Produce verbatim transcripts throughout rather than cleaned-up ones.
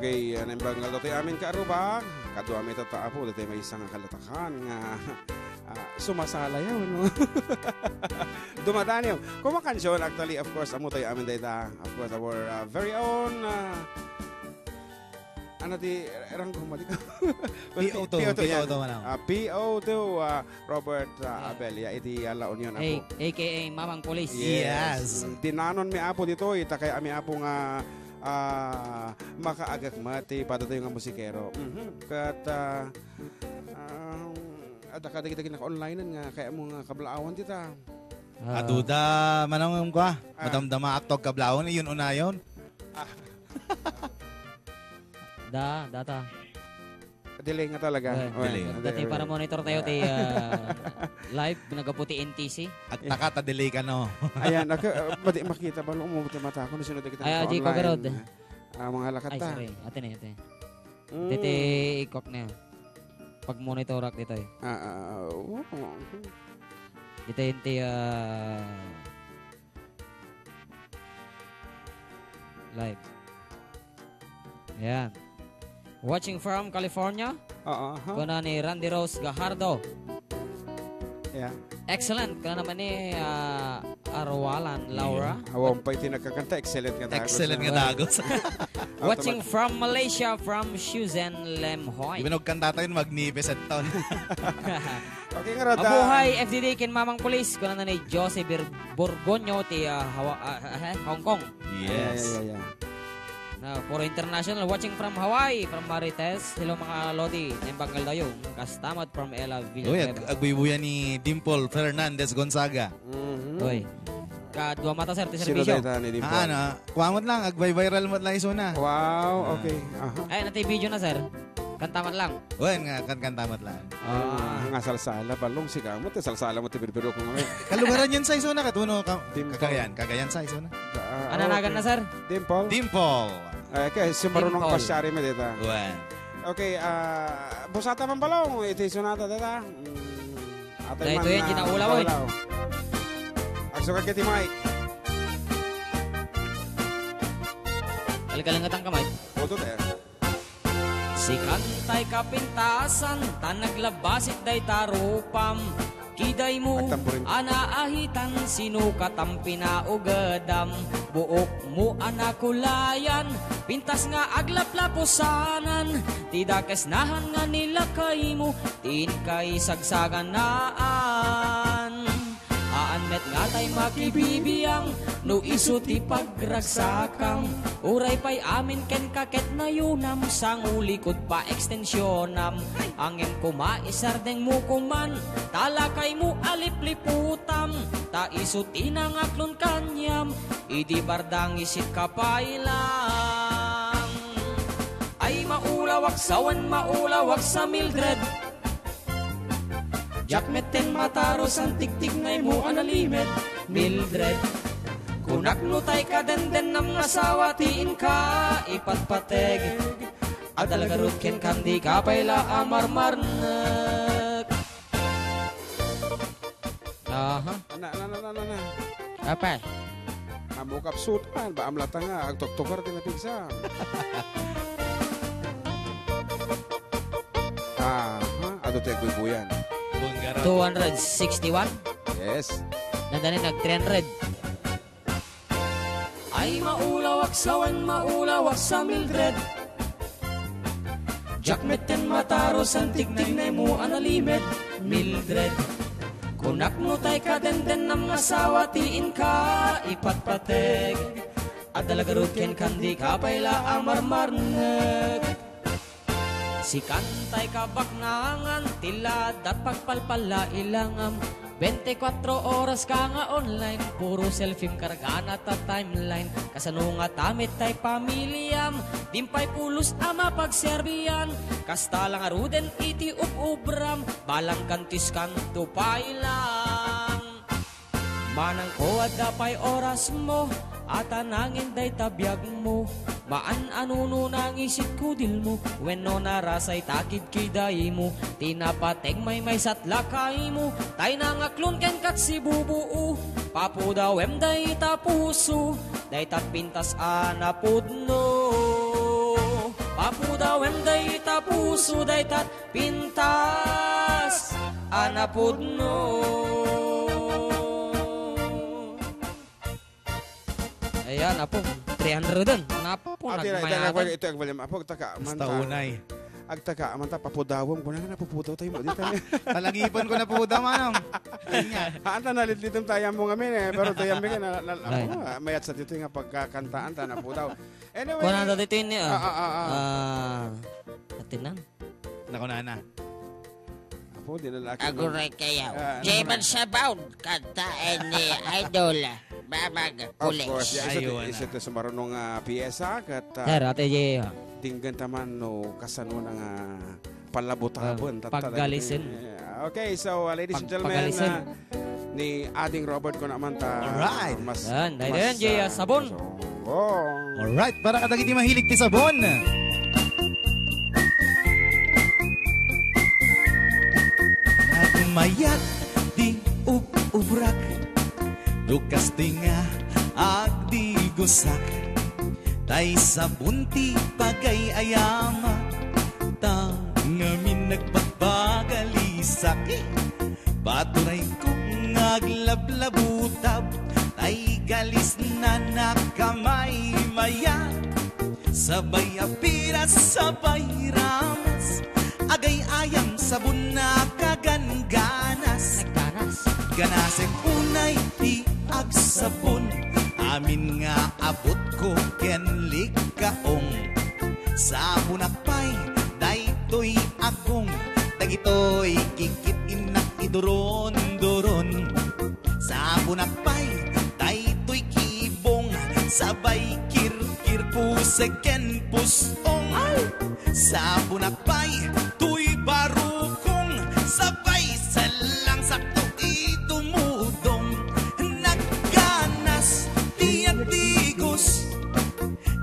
Okay, ah, naimbag nga aldaw tayo amin, kaaruba. Kaduami tatta, Apo, ditoy maysa nga kalatakan nga, ah, sumasalayaw, no? Dumadaniw. Kung makansion, actually, of course, ammo tayo amin dayta. Of course, our, ah, very own, ah, ano ti, ranggo mo, di ko. P O two, P O two, P O two yan. Manang. Ah, P O two, ah, Robert, ah, Yeah. Abel, ya, iti, ah, La Union, Apo. A K A Mamang Police. Yes. Yes. Dinanon mi, Apo, ditoy, ta kay ami, Apo, nga, ah, makaagak met ti padatayo nga musikero. Mhm. Ket, ah, ah, adda kadagiti naka-online nga kayatmo nga kablaawan dita. Ah. Aduda, manang kua, Ah. madamdama akto kablaawan, yun unayon. Ah. Da, data. Delay nga talaga. Eh, Oy, delay. Dati para monitor tayo ti, ah, live, nagapu ti N T C. Agtaka ta delay ka, no? Ayan, ako, ah, madi makita ba, no, umubot ang mata ko, nasunod kita Ay, ng Aji, online. Cover road. Ah, mga lakat Ay, ta. Sorry. Ate na, ate. Mm. Dito, ikok na. Pag-monitorak dito, eh. Ah, ah, oo. Dito yung ti, ah, Live. Ayan. Watching from California. Oo, aha. Kuna ni Randy Rose Gajardo. Yeah. Excellent. Kuna naman ni, ah, Arwalan Laura. Yeah. Awan pa iti nagkakanta. Excellent nga dagos. Excellent nga dagos. Watching from Malaysia, from Shuzen Lemhoy. Di ba nagkanta tayo, magnificent ton? Okay, nga rada. Mabuhay, F D D ken Mamang Pulis, kunana ni Jose Bir-, Borgonyo ti, ah, Hawa-, ah, ah, eh, Hong Kong. Yes. Ay, ay, ay, ay. Na, puro international. Watching from Hawaii, from Marites. Hello, mga lodi. Naimbag nga aldaw. Kastamat from Ella Uy, ag-, Villanueva. Agbuybuyan ni Dimple Fernandez Gonzaga. Mhm. Uy. Kadua mata, sir, ti Sino serbisyo. Dayta ni Dimple? Ah, ano? Kuamot lang, agviral met lang isuna. Wow, Ah. okay. Aha. Ay, nati video na, sir. Kanta man lang. Wen nga, kan-, kanta met lang. Ah, nga salsala, balong, sigaw mo, ti salsala mo, ti birbiro ko ngayon. Kalugaran yan sa isuna, katuno, ka-, Dimple. Cagayan, Cagayan sa isuna. Ah, Ananagan okay. na, sir? Dimple? Dimple. Ay, kay, si marunong Dimple. Pasyari mo, dita. Wen. Okay, ah, busata man balong, iti sunata, dita. Mm, atay Dahil man, ito yan, ah, ginaulaw, eh. Ulaw. Agsuka kiti Mike. Kalkalangatang ka, Mike. Utot, eh. Sikan tay kapintasan, ta naglabasit dayta rupam. Kidaymo, Agtamburin. Ana ahitan, sino katam pinaugedam. Buokmo a nakulayan, pintas nga aglaplapusanan. Ti dakes nahan nga nilakaymo, ti inkay sagsaganaan. Haan met ngatay makibibiang, no isu ti pagragsakam. Uray pay amin ken kaketnayonam, sangulikud pa ekstensionam. Ngem koma isardengmo koman, ta lakaymo a lipliputam. Ta isu ti nangaklon kaniam, idi bardang isit ka pay lang. Ay maulawak sa wen, maulawak sa Mildred. Diak metten matarus a tigtignaymo a nalimed, Mildred. Kunak no tay kadendennam nga asawa ti inka ipatpateg. Adda la garud kenka, dika pay la a marmarnek. Aha. Ana, ana, ana, ana, ana. Apay. Amo kapsutan, ba amlata nga, agtuktukar ti napigsa. Aha, adu ti agbuybuyan. Bunggara. Two hundred sixty-one? Yes. Nandani nag three hundred. Ay maulawak sa wen, maulawak sa Mildred. Diak metten matarus a tigtignaymo a nalimed, Mildred. Kunak no tay kadendennam nga asawa ti inka ipatpateg. Adda la garud kenka, dika pay la a marmarnek. Sikan tay kabaknangan, ti ladat pagpalpala ilangam. Bente kuatro oras ka nga online, puro selfiem kargana ta timeline. Kasano ngata met tay pamiliam, dimpay pulos a mapagserbian. Kasta la ngaruden iti ub-ubram, balang kantiskan to pay lang. Manangko, adda pay orasmo, a tanangen dayta biagmo. Maan a nuno nangisit kudilmo, wenno narasay ta kidkidaymo. Ti napateg maymaysa't lakaymo, tay nangaklon kenka ti sibubuo. Papudawem dayta puso, dayta pintas a napudno. Dayta puso, dayta pintas a napudno. Ayan, apo, three hundred din. Napo, Ah, tira, tira, nagmayatan. Ito, ito, agbalin, apo, agtaka, Basta manta. Unay. Agtaka, manta, papudawem ko na, napupudaw tayo mo, di tayo. Talagipan ko na pudaw, manong. Ayun nga. Haan ta, nalitlitan tayo mo ngamin eh, pero tayo mo na, na, na, Ay. Apo, ah, mayat sa dito nga pagkakantaan ta, napudaw. Anyway. Kuwan na dito yun eh, ah. Ah, ah, ah, ah. Ah, atinan. Naku, nana. Apo, di na laki. Aguray kayo. Ah, Jay ano? Magsabon, kanta ni Idol Mamang Of Pulis. Course, yeah, isa Ayun ti, isa na. Ti sumarunong, ah, piyesa, kat, ah, Sir, Ate Jay, ah. Dinggan taman no kasano na nga palabotaben, Ah, tatta-, paggalisen. Yeah. Okay, so, uh, ladies and Pag-, gentlemen, paggalisen. Uh, ni Ading Robert ko naman ta Alright. Mas, Yan, dahil mas, yan, Jay, uh, ah, sabon. So, oh. Alright, para kadagiti mahilig ti sabon. Nagmayat ti ub-ubrak, no kastoy nga agdigusak. Tay sabon ti pagay-ayamak, ta ngamin nagbagbagalisak. Paturayko nga aglablabutab, tay galis na nakamaymaya. Sabay a piras, sabay ramas, agay-ayam sabon nakagangganas. Nagganas. Ganasek unay ti agsabon, amin nga abutko ken likaong. Sabonak pay daytoy agong, dagitoy kikit-innak iduron-duron. Sabonak pay daytoy kibong, sabay kirkir, pusek ken pus-ong. Ay! Sabonak pay toy barukong, sabay sellang sakto itumudong. Nagganas ti agdigos,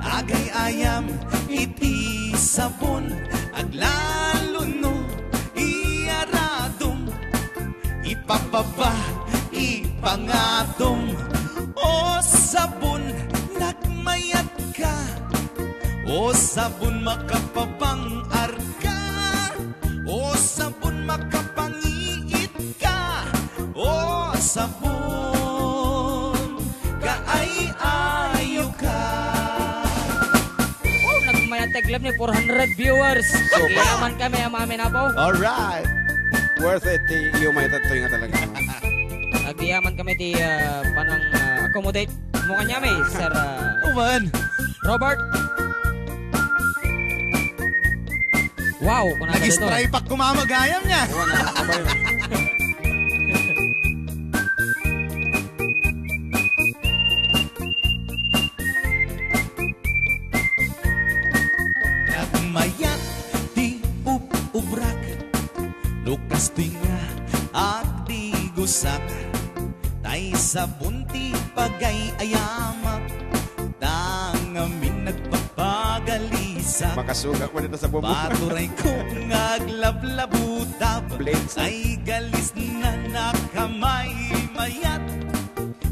agay-ayam iti sabon, aglalo no iyaradom. Ipababa, ipangatom. O sabon, nagmayatka. O sabon, makapapangarka. O sabon, makapangiitka. O sabon, kaay-ayoka. Oh, nagmayat ti aglab ni four hundred viewers. Super. Agyaman kami, amin, apo. Alright. Worth it ti iyo mayat daytoy nga talaga. Agyaman kami ti, ah, panang, ah, accommodate mo kaniami, Sir, ah, Uman. Robert. Wow, kunada daytoy. Nag-strike back ko, mama, gayam niya. Wala na, abay. Nagmayat ti ub-ubrak, no kastoy nga agdigusak, tay sabon ti pagay-ayamak, ta ngamin nagpapagalisak. Makasuga mo dito sa bubo. Paturayko nga aglablabutab, Blades. Tay galis na nakamaymayat.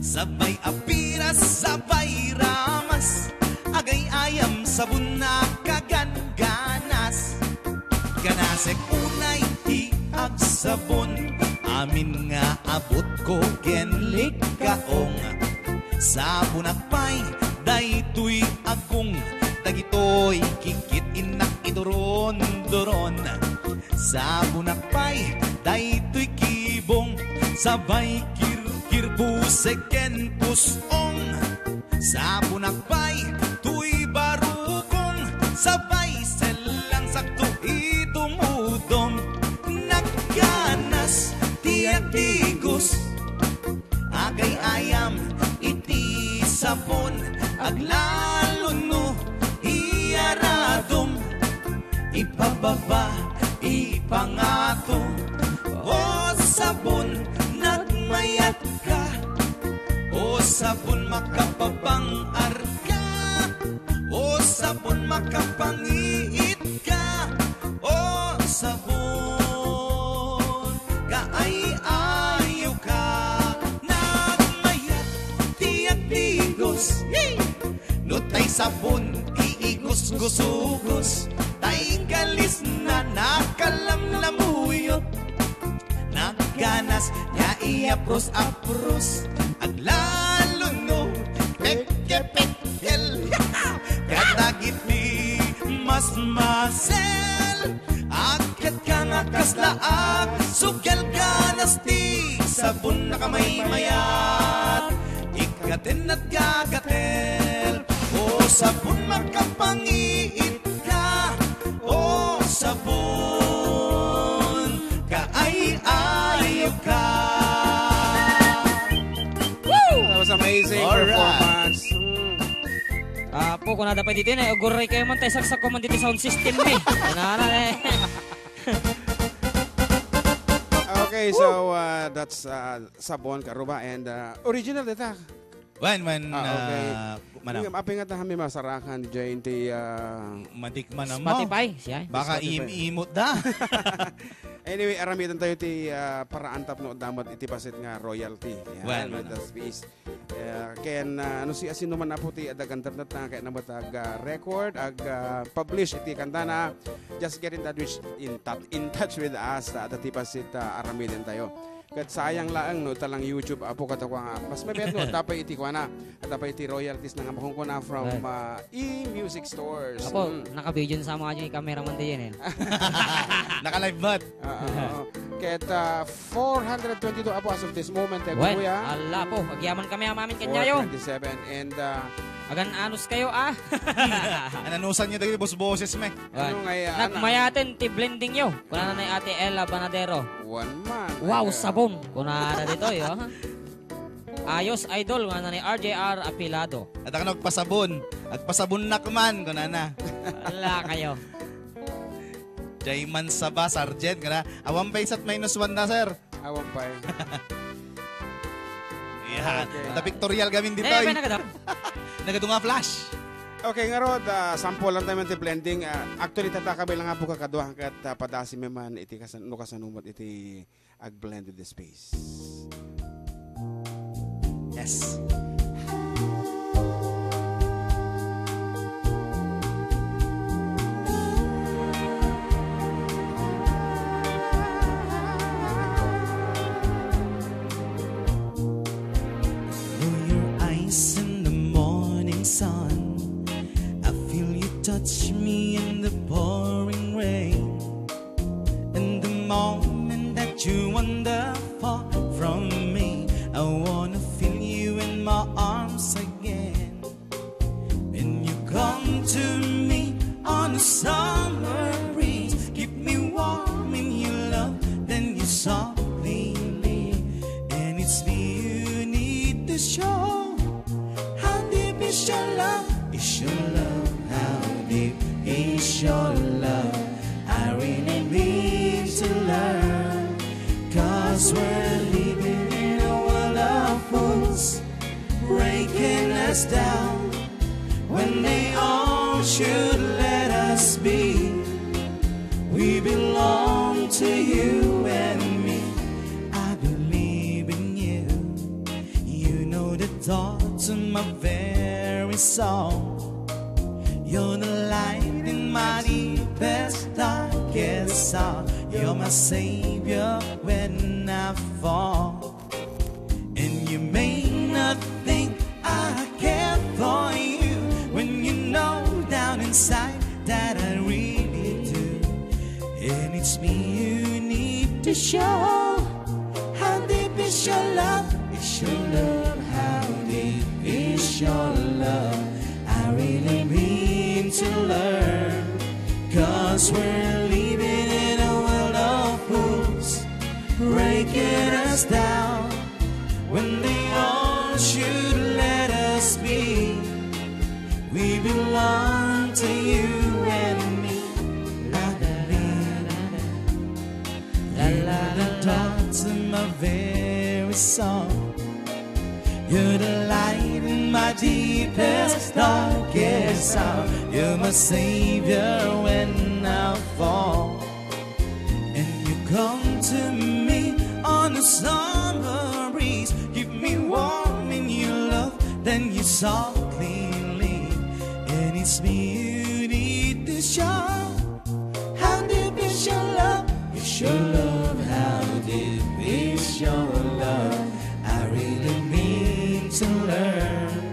Sabay a piras, sabay ramas, agay-ayam sabon nakagangganas. Ganasek unay ti agsabon, amin nga abutko ken likaong. Sabonak pay daytoy agong, dagitoy kikit-innak iduron-duron. Sabonak pay daytoy kibong, sabay kirkir, pusek ken pus-ong. Sabonak pay toy barukong, sabay sellang sakto itumudong. Nagganas ti agdigos, agay-ayam iti sabon, aglalo no iyaradom. Ipababa, ipangato, o sabon, nagmayatka. O sabon, makapapangarka. O sabon, makapangiitka. O sabon, kaay-ayoka. Nagmayat ti agdigos. Yay! No tay sabon ti igusgusugos, tay Inggalis na nakalamlamuyot, nagganas nga iapros-apros, aglalunod, pekepekkel. Kadagiti masmasel, agkatka nga kasla agsugel ganas ti sabon a kamaymayat. Ikkaten nagagatel, o sabon, makapangiit ka, o sabon, kaay-ayo ka. That was amazing Alright. performance. Mm. Apo, kunada pa dito, eh, uguray kayo man tayo, saksak ko man dito sound system, eh. Kunana, eh. Okay, so, uh, that's, uh, Sabon, Karuba, and, uh, original dita. Wen, wen, Ah, okay. ah, manam. Ngem, apay nga ta kami masarakan, Jane, ti, ah, Matikman na mo. Spotify, siya. Baka Spotify. im-, imot da. Anyway, aramiden tayo ti, ah, paraan tapno adda met iti bassit nga royalty. Yan, Wen, with manam. the space. Eh, ken, ah, no siasinoman, Apo, ti adda gandapnat nga kayatna met ag, ah, record, ag, ah, publish iti kantana, just get in touch with, in touch, in touch with us, ah, adda ti bassit, ah, aramiden tayo. Ket sayang laeng no ita lang YouTube, Apo, ket kua nga, mas mabiit no adda pay iti kuana, adda pay iti royalties na nga makunkuna from, Right. ah, E-Music Stores. Apo, Mm. naka-video na sa mga yung cameraman di yan, eh. Naka-live met. Ah, ah, ah. Ket, ah, four hundred twenty-two, Apo, as of this moment, eh, Wen, kuya. Ala, Apo, agyaman kami, amamin, kanyayo. Four twenty-seven, and, ah, Agan-anus kayo, ah. Ananusan nyo dagiti bosboses, me. Wen. Ano nga, ah, Nagmayaten ti blending yo. Kunana ni Ate Ella Banadero. One man. Wow, Ayan. sabong. Kunana dito, yo. Ayos, idol, kunana ni R J R Apilado. At ang nagpasabon, agpasabon na kuman, kunana. Ala kayo. Jayman Saba, Sergeant, kana? Awan pa isat minus one na, sir. Awan pa, eh. Yan. Okay. Ada pictorial gamin dito, Eh, eh. may nagada- Nagadu nga flash. Okay, ngarud, ah, sample lang tayo ti blending. Ah, actually, tataka bilang nga po kakadwa, ket, ah, padasi mi man iti kasan-, no kasanumat iti ag-blend with the space. Yes. Through your eyes in the morning sun, I feel you touch me in the pouring rain. And the moment that you wander far from me, I wanna feel you in my arms again. When you come to me on a summer breeze, keep me warm in your love, then you softly leave. And it's me you need to show. How deep is your love? Is your love? How deep is your love? I really need to learn. 'Cause we're living in a world of fools, breaking us down when they all should let us be. We belong to you and me. I believe in you. You know the thoughts of my very soul. You're the light in my deepest, darkest hour. You're my savior when I fall. And you may not think I care for you when you know down inside that I really do. And it's me you need to show. How deep is your love? Is your love? How deep is your love? I really need to learn. 'Cause we're living in a world of fools, breaking us down when they all should let us be. We belong to you and me. I believe you are the thoughts in my very soul. You're the light in my deepest, darkest hour. You're my savior when I fall. And you come to me on a summer breeze. Keep me warm in your love, then you softly leave. And it's me you need to show. to learn.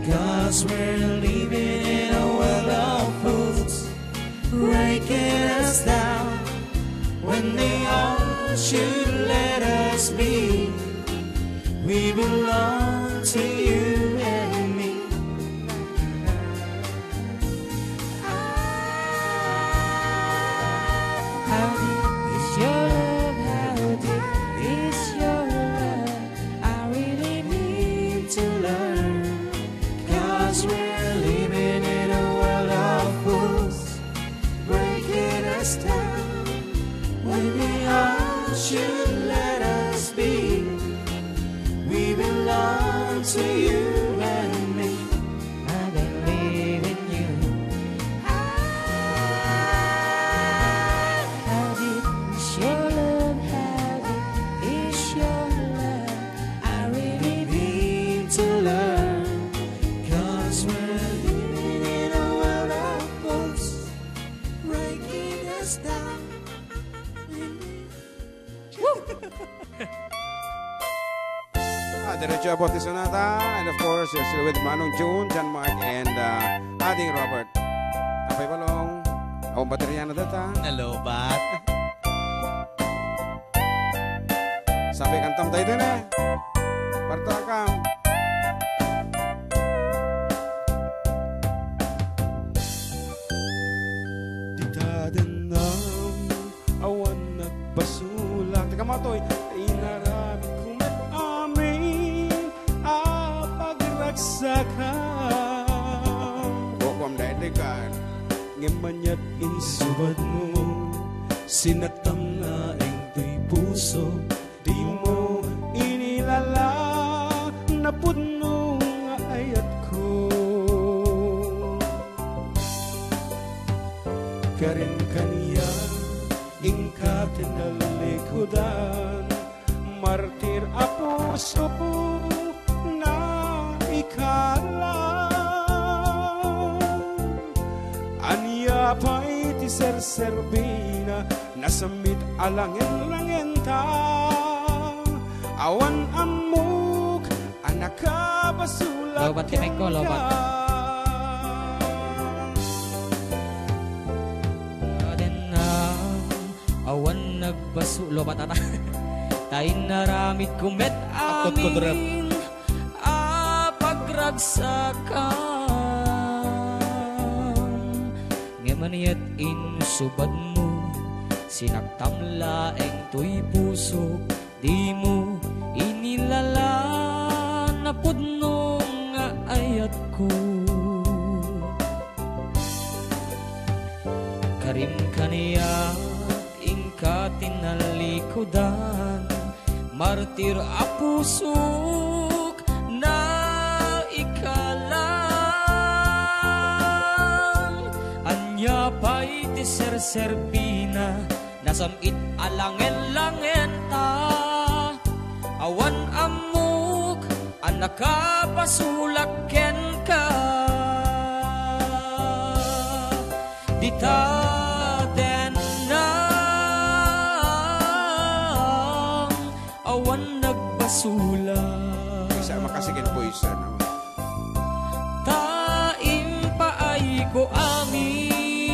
'Cause we're living in a world of fools, breaking us down. When they all should let us be, we belong to you and me. How deep is your love? How deep is your love? I really need to learn. 'Cause we're living in a world of fools, breaking us down. When they all should let us be, we belong to you and me. I believe in you. How deep is your love? How deep is your love? I really need to learn. 'Cause we're living in a world of fools, breaking us down. Ah, diretso abot ti sonata. And of course, you're still with Manong June, John Mark, and, uh, Ading Robert. Apay Balong. Awan baterya na data. Nalobat. Sabi kantam tayo din eh. Parto akam. Dita dennam awan nagbasolak. Teka, matoy, inaramidko met amin a pagragsakam. Bokom da itikan. Ngem maniat insubadmo, sinaktam laeng toy puso, dimo inilala, napudno nga ayatko. Karim kaniak, inka ti nalikudan, martir a pusok naikalang. Ania pay ti serserbina, nasammit a langen-langenta. Awan ammok a nakabasolak kenka. Lobat ti mic ko, lobat. Adenna, awan nagbaso-, lobat ata. Ta inaramidko met amin a pagragsakam. Ngem maniat insubadmo, sinaktam laeng toy pusok, dimo inilala, napudno nga ayatko. Karim kaniak, inka ti nalikudan, martir a pusok naikalang. Ania pay ti serserbina, nasam-it a langen-langenta. Awan ammok a nakapasulak kenka. Dita dennam awan nagbasolak. Isa makasikin po isa naman. Ta impaayko amin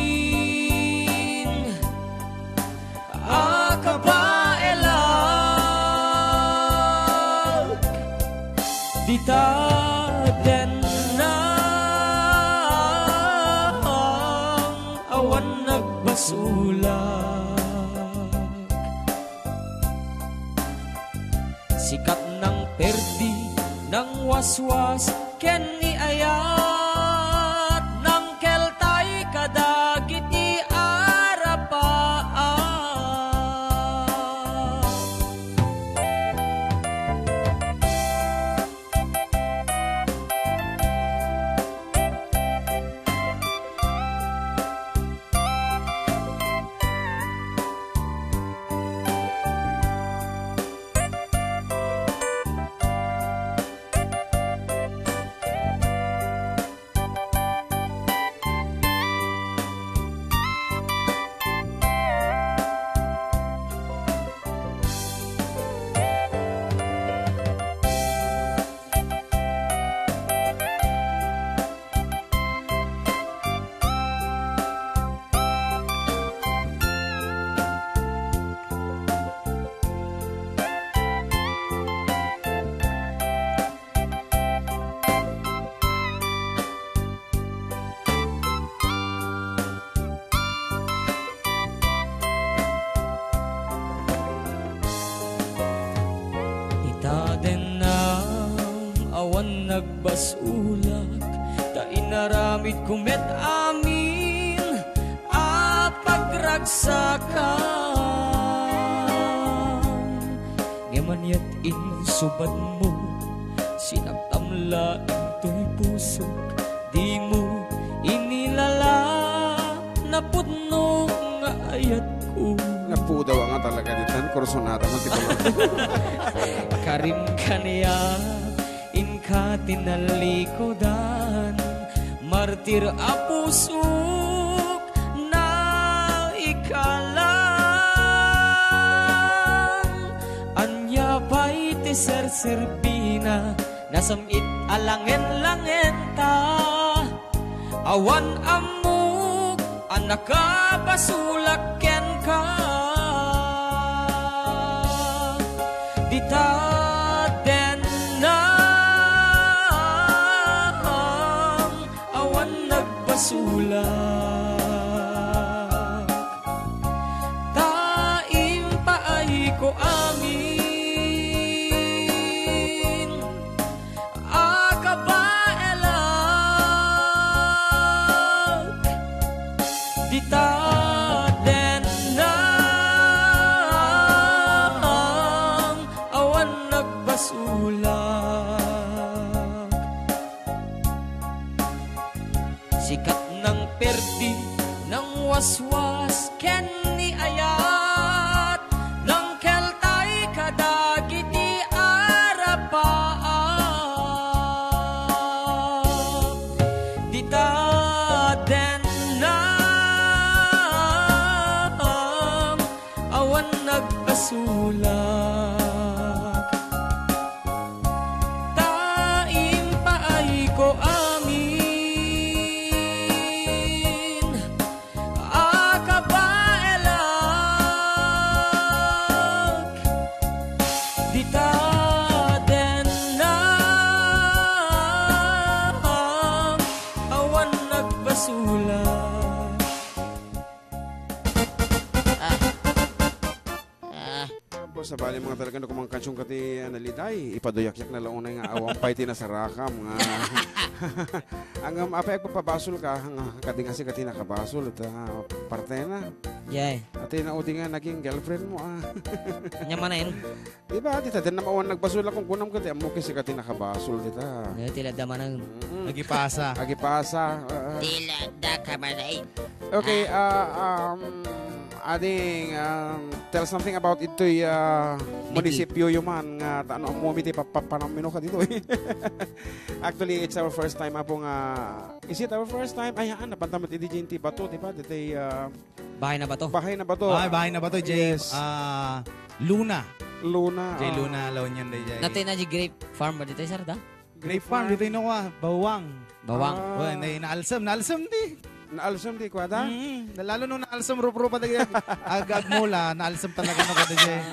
a kabaelak. Dita dennam awan nagbasolak. Sikat nang perdi, nang waswas, ken ni ayat, nang keltay kadagiti arapaak. Nagbasolak, ta inaramidko met amin a pagragsakan. Ngem aniat insubadmo, sinaktam laeng toy pusok, dimo inilala, napudno nga ayatko. Napudaw nga talaga ditan, kursunada man ti balon. Karim kaniak, inka tinallikudan, martir a pusok, naikalang. Ania pay ti serserbina, nasam-it a langen-langenta. Awan ammok a nakabasolak kenka. Dita dennam, awan nagbasolak. Ta impaayko amin a kabaelak. Dita dennam, awan nagbasolak. Sikat nang perdi, nang waswas ken ni ayat, nang keltay kadagiti arapaap. Dita dennam, awan nagbasolak. Ta impaayko amin a kabaelak. Dita dennam, awan nagbasolak. Ah. Ah. Apo, sabali, mga talaga, no, kung mga kansyong kati, ah, naliday, ipaduyakyak na la unay nga awan pay ti nasarakam nga. Ngem apay agpapabasolka, nga kadi nga sika ti nakabasol, ta partena. Yay. Ati na udi nga naging girlfriend mo, ah. Nya manen. Di ba, dita dennam, awan nagbasolak, kung kunam kadi, ammo ket sika ti nakabasol, dita. Eh, ti ladda manen. Mm-mm. Agipasa. Agipasa, ah. Ti ladda ka manen. Okay, ah, um, ading, um, tell something about itoy, ah, munisipyo yo man nga ta-, ano, ammo mi ti pa-, pa-, panamino ka ditoy. Actually, it's our first time, apo, nga, is it our first time? Ay, haan, napantamat idi Jane ti bato, di ba? Ditoy, ah, Bahay na Bato. Bahay na Bato. Ay, Bahay na Bato, Jay, Yes. ah, Luna. Luna, Jay ah. Luna, lawan yan, day, Jay. Natay na di grape farm ba ditoy, sir, da? Grape farm, ditoy no, ah, Bawang. Bawang. Ah. Well, na, naalsem, naalsem di. Naalsem di, kuwada? Mm, lalo no naalsem, rup-rup, ag-, ag-, agmula, naalsem talaga no, kada, Jay. Ah.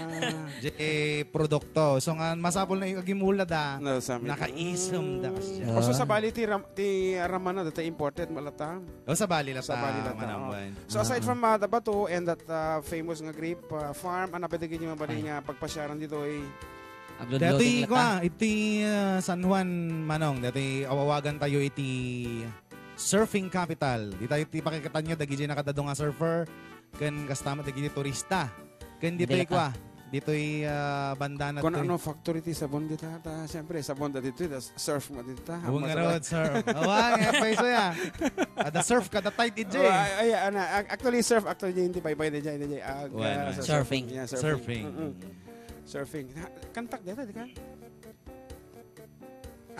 Jay, produkto. So, nga, masapol na yung agimula da. Naalsem ito. Nakaisem da kasi siya. Mm. Ah. So, sabali ti ram-, ti ramana, dati imported, malata? O, sabali lata, Sabali lata, manamban. oh. So, aside Ah. from, uh, the Bato and that, uh, famous nga grape, uh, farm, ano pa dagiti mabalin Ay. nga pagpasiaran ditoy? Upload Dati loading lata. kwa, iti, uh, San Juan, Manong, dati awawagan tayo iti surfing capital. Di tayo, ti pakikatan nyo, dagiti nakadado nga surfer, ken kasta met dagiti turista. Ken Hindi ditoy lata. kwa, ditoy, ah, banda na Kun to. ano factory ti sabon dita, ta, siyempre, sabon da ditoy, ta surf mo dita. Huwag Ang nga masarap. raw, surf. Awa, nga, paiso ya. Ada surf, kada tight, ije. Oh, ay, ay, ana, ac-, actually, surf, actually, hindi, bye-bye na dyan, hindi dyan. Ag, Wala. ah, sa Surfing. Yeah, surfing. Surfing. Mm-mm. Surfing. Ha, kantak dito, di ka?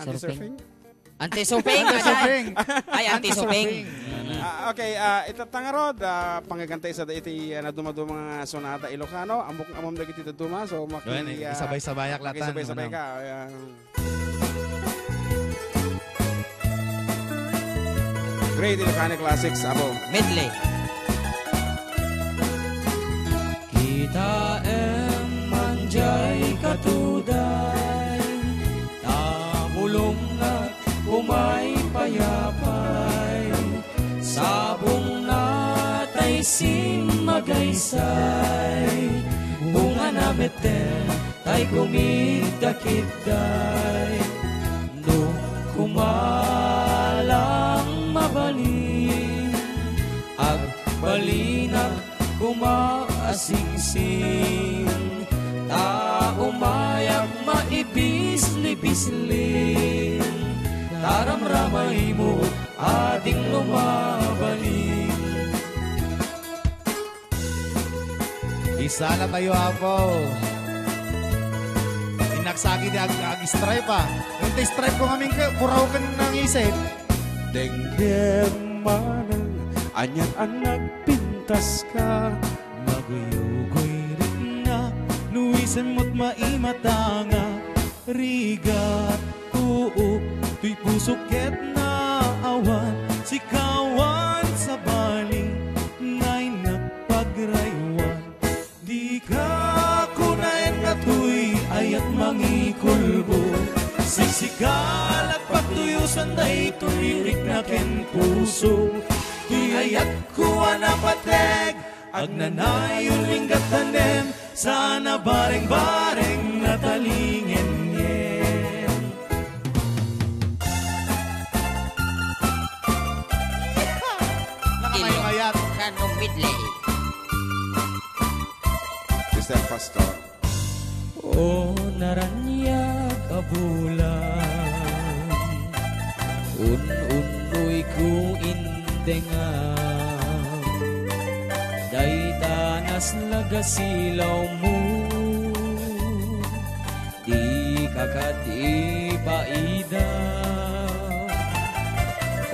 Surfing. Anti-surfing? Anti-surfing, Anti-surfing. Ay, anti-surfing. Anti-surfing. Ah, okay, ah, ita tangarod, ah, pangaganta isa da iti, ah, naduma-duma nga sonata Ilocano. Amok-, amom dagiti daduma, so maki-, Gwen, eh, ah, isabay-sabayak latan, makisabay-sabay ano? ka. Ayan. Great Ilocano Classics, abo. Medley. Kitaem man jay katuday, ta bulongak umay payapay, sabongna tay simmagaysay, bungana metten tay kumidda-kidday. No singsing, ta umayak maibisli-bisling, ta ramramaymo a ding lumabalin. Isala tayo, Apo. Inaksaki di ag-, ag-stripe, ah. Yung stripe ko ngamin ka, puraw ka ng isip. Dengge manang, anian a nagpintas ka, maguyugoy rin nga, nuisen mo't maimatanga, rigat, kuok, toy pusok ket naawan, sikawan, sabali, ngay nagpagraywan. Dika kunaen nga toy ayat mangikulbo. Siksika, nagpatuyosan daytoy rikna ken puso. Ti ayatko a napateg, agnanayon, linggat tanem, saan a bareng-bareng, natalingenngen. Nakakayo ayat. Kano medley. Mister Pastor. O naraniag a bulan, un-unnoyko intengam, dayta naslag a silawmo, dika kadi paida.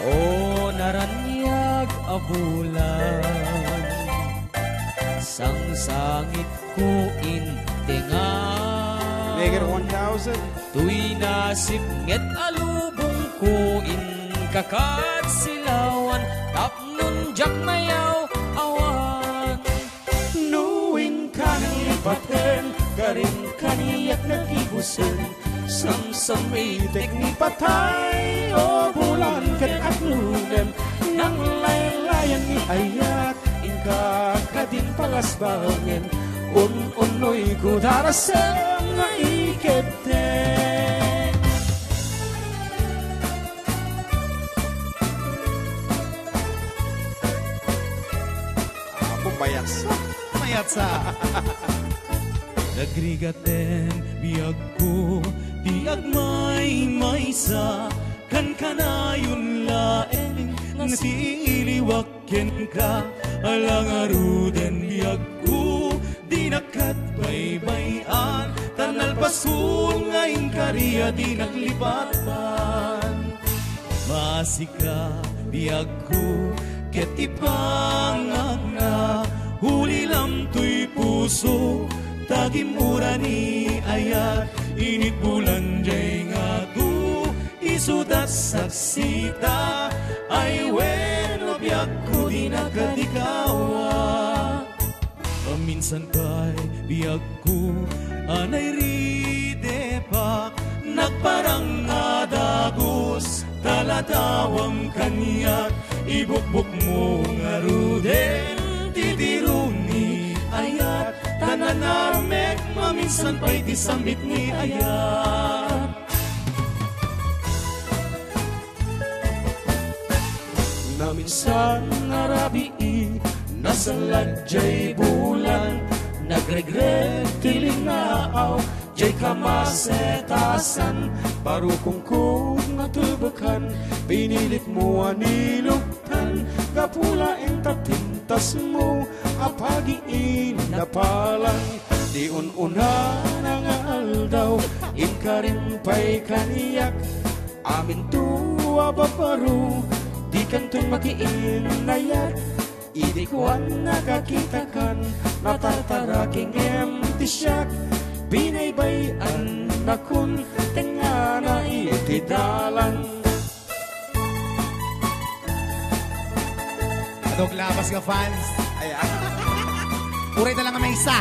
O naraniag a bulan, sangsangitko intengam. Make it one thousand. Toy nasipnget a lubongko, inkakad silawan, tapnon diak nayaw-awan. No inka nanglipaten, karin kaniak nagibusen, samsamitek ni patay, o bulan ken agnunem, nanglaylayan ni ayat, inka kadin palasbangen, un-unnoyko darasem nga iketdeng. Apo, mayatsa. Mayatsa. Nagrigaten biagko ti agmaymaysa, kankanayon laeng nga siiliwak kenka. Ala ngaruden biagko, dinak ket baybay-an, ta nalpaskon nga inkari a dinak lipatan. Maasika, biagko, ket ipangagna, hulilam toy puso, ta gimmura ni ayat, init bulan diay ngato, isuda saksita, ay wenno, biagko, dinak a dikawa. Maminsan pay, biagko, a nairidepak, nagparang a dagus, ta ladawam kaniak, ibukbokmo ngaruden ti tiro ni ayat, ta nanamek, maminsan pay ti sambit ni ayat. Naminsan a rabii, nasalag diay bulan, nagregreg ti linnaaw, diay kamasetasan, barukongko nga tubekan, pinilitmo a niluktan, gapu laeng ta pintasmo a pagiinapalan. Ti un-unana nga aldaw, inkarim pay kaniak, aminto a babaro, dikanton makiinnayat. Idi kuan, nakakitakan, natartaraki ngem ti siak, binaybay-annakon, tengngana iti dalan. Adok labas nga fans. Ay, ah. Uray na lang nga maysa.